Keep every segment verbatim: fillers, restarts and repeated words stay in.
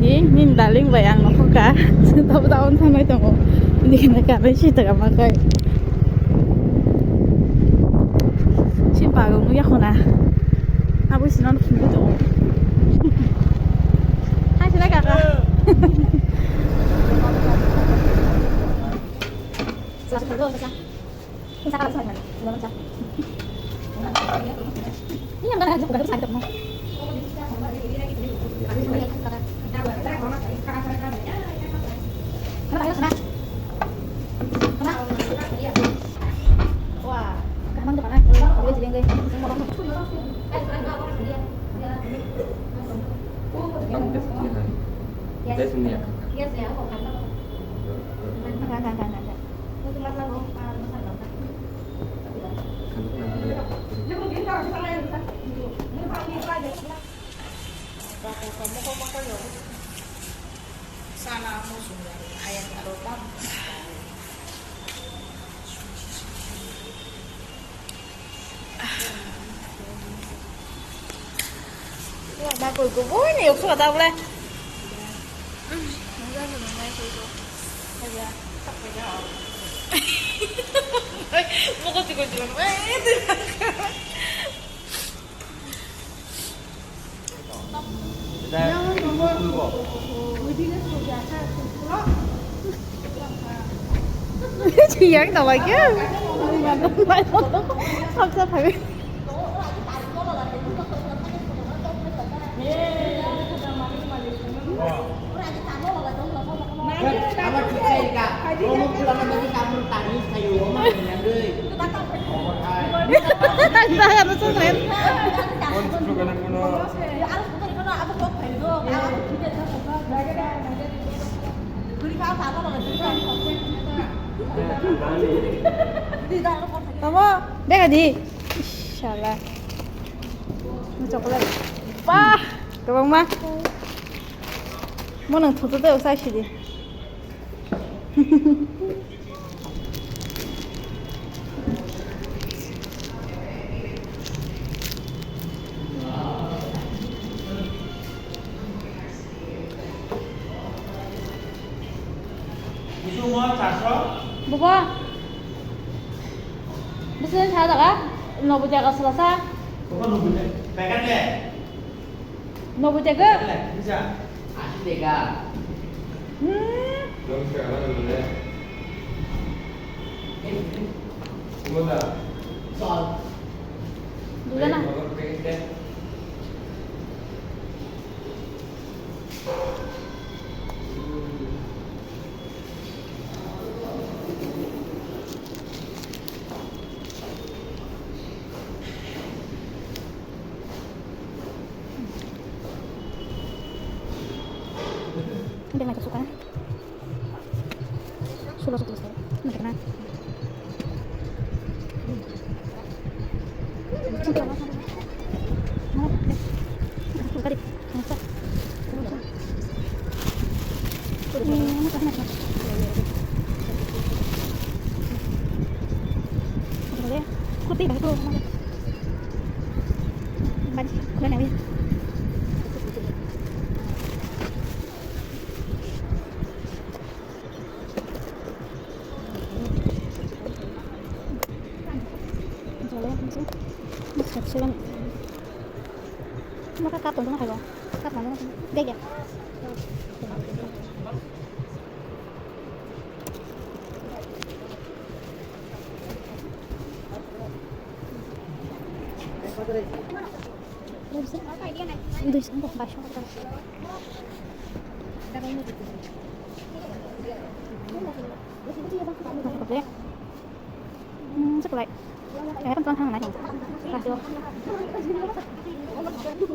Nini darling bai ang nokho ka. Tabo da on thanai tongo. Nini kana kana si ta ma kai. Sim pa go ya khona. Abo sino khum do. Hai sina kaka. Bakul kubui ni uksu kata boleh. Mukul tikul tikul. Yang tak lagi. Paksa pakai. Tamo, bega di. Inshallah. Chocolate. Wah, kebang ma. Mo nang thoto de usai sidi. Bubo. Bisi sa daga? Nobo jaga sala sa? Nobo jaga? Asi tega. Hmm. Dujana. Udah nggak suka. Sulo sulo sulo. Nggak kena. Tadi. Maka cup tongthok hai bo. Cup mano. Bag ya. Duiso, baisho. Hmm, sekelai. Eh, kan tuan kan naik. Kasih.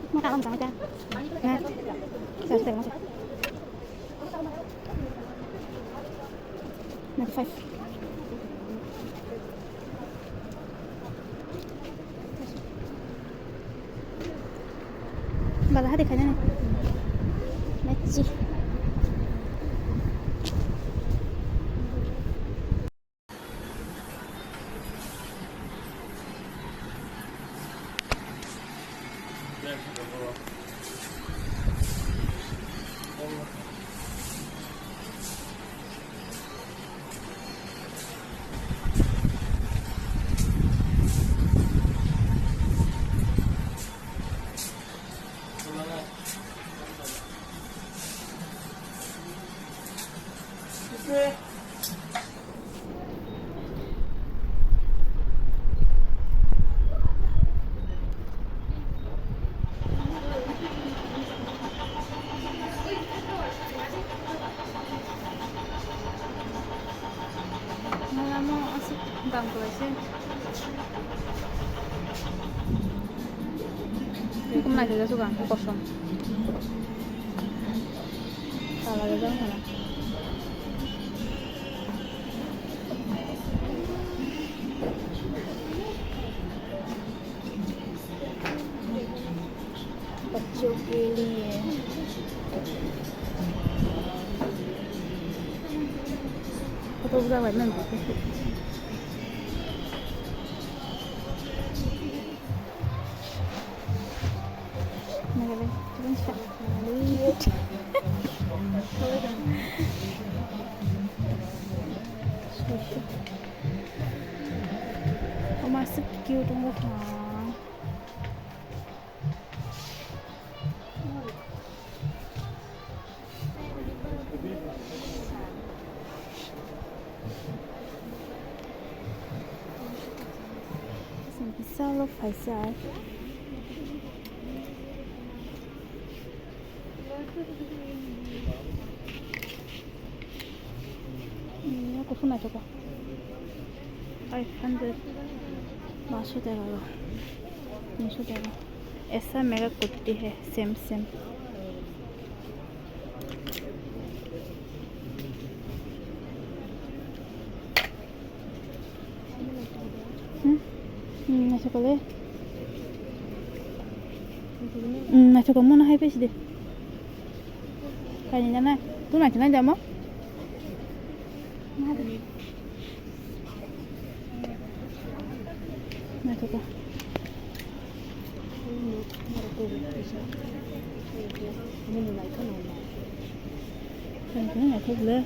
Mau tak, mau tak. Nah, saya sudah mau. Ninety-five. Bala hadi khaina. Machi. Malamo aswk dam kwlai se. Kum naikhe jasuk ang kosom. Sala rijak wngkha na. बच्चों के लिए। Photo udah bai nang. Nagale, chicken shop. Oma, so cute wngkha. Bisalo phaisa. Hmm, kuphur naithok kha. Five hundred. Paanch sho taka rw. Tin sho taka. Aisa mega kurti hai, same, same. Hmm? Hmm, naithok kha le. Hmm, naithok kha, mono hai pesi de. Kainwi nana. Tu naithok nai damo? Naithok kha. Naithok le.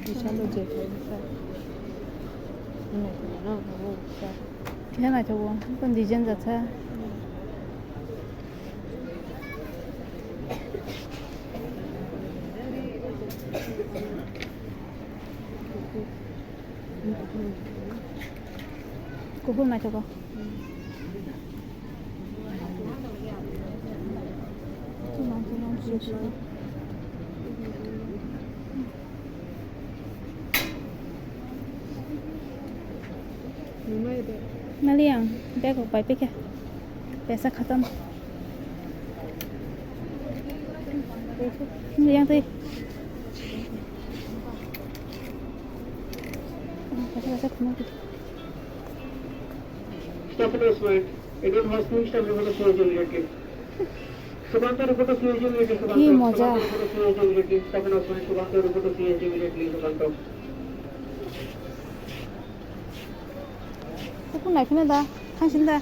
Bisalo je khai bwsa. Naithok no, abo bwsa. Kisa naithok o, ekdom design jatha. Kuphur naithok o. Mali ang bag rok pai pekha. Pesa khatam. Mali ang tei. Pesa, pesa khumui. Stop announcement. Indian Hospital Staff report to C N G immediately. Subanta report to C N G immediately. Subanta. Ki moja. Subanta report to C N G immediately. Stop announcement. Subanta report to C N G immediately. Subanta. Kuphur naikhwna da, thangsin da.